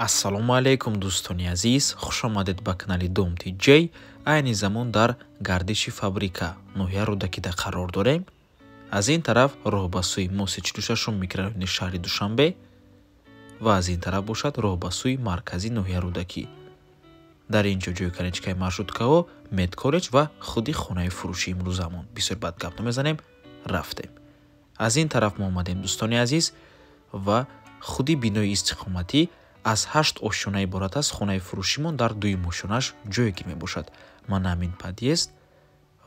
Ассалому алайкум, дӯстони азиз, хуш омадед ба канали Дом ТҶ. Айни замон дар гардиши фабрика ноҳияи Рӯдакида қарор дорем. Аз ин тараф роҳ ба сӯи Моси 46 микрорайони шаҳри Душанбе ва аз ин тараф бошад роҳ ба сӯи маркази ноҳияи Рӯдакӣ. Дар ин ҷо ҷои конечкаи маршруткаҳо, медколлеҷ ва худи хонаи фурӯши имрӯзамон. Бисёр бад гап намезанем, рафтем. Аз ин тараф мо омадем, дӯстони азиз, ва худи бинои истиқоматӣ аз 8 ошёна иборат аст. Хонаи фурӯшимон дар дуюм ошёнаш ҷойгир мебошад. Мана ҳамин подъезд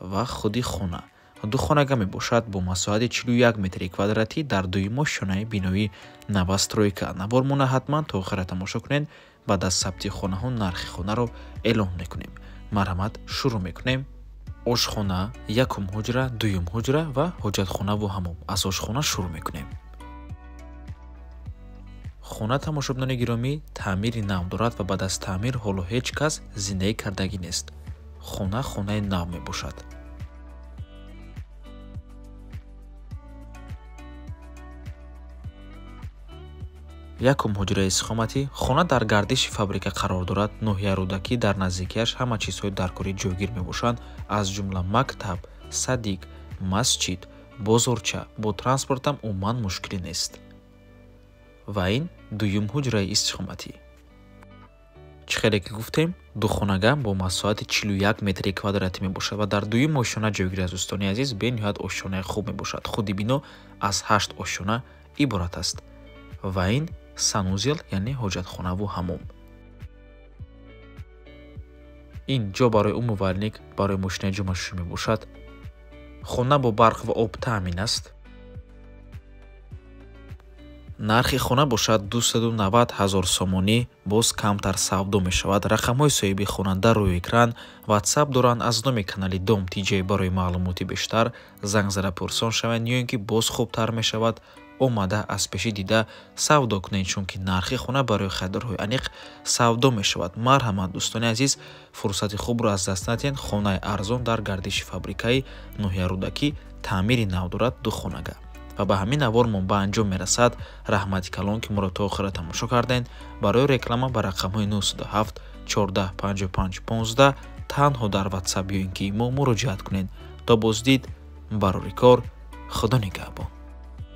ва худи хона. Ду хонага мебошад бо масоҳати 41 метри квадратӣ дар дуюм ошёнаи бинои новостройка. Навормона ҳатман то охира тамошо кунед. Баъд аз сабти хонаҳо нархи хонаро эълон мекунем. Марҳамат, шурӯъ мекунем. Ошхона, якум ҳуҷра, дуюм ҳуҷра ва ҳоҷатхонаву ҳамом. Аз ошхона шурӯъ мекунем. Хона, тамошобинони гиромӣ, таъмири нав дорад ва баъд аз таъмир ҳоло ҳеҷ кас зиндагӣ кардагӣ нест. Хона хонаи нав мебошад. Якум ҳуҷраи истиқоматӣ. Хона дар гардиши фабрика қарор дорад. Ноҳияи Рӯдакӣ, дар наздикиаш ҳама чизҳои даркорӣ ҷойгир мебошанд, аз ҷумла мактаб, садик, масҷид, бозорча. Бо транспортам умуман мушкилӣ нест. Ва ин дуюм ҳуҷраи истиқоматӣ. Чӣ хеле ки гуфтем, ду хонага бо масоҳати 41 метри квадратӣ мебошад ва дар дуюм ошёна ҷойгир аст. Дӯстони азиз, бениҳоят ошёнаи хуб мебошад. Худи бино аз 8 ошёна иборат аст. Ва ин санузел, яъне ҳоҷатхонаву ҳамом. Ин ҷо барои умывальник, барои мошинаи ҷомашӯӣ мебошад. Хона бо барқ ва об таъмин аст. Нархи хона бошад 290 000 сомонӣ, боз камтар савдо мешавад. Рақамҳои соҳиби хона дар рӯи экран, WhatsApp доранд. Аз номи канали Дом ТҶ барои маълумоти бештар занг зада пурсон шаванд, ё ин ки боз хубтар мешавад омада аз пешӣ дида савдо кунед, чунки нархи хона барои харидорҳои аниқ савдо мешавад. Марҳамат, дӯстони азиз, фурсати хубро аз даст надиҳед. Хонаи арзон дар гардиши фабрикаи ноҳияи Рӯдакӣ, таъмири нав дорад, ду хонага. Ва ба ҳамин навормон ба анҷом мерасад. Раҳмати калон, ки моро то охира тамошо кардед. Барои реклама ба рақамҳои 907 14 55 15 танҳо дар WhatsApp ё ин ки мо муроҷиат кунед. То боздид, барори кор, Худо нигаҳбон.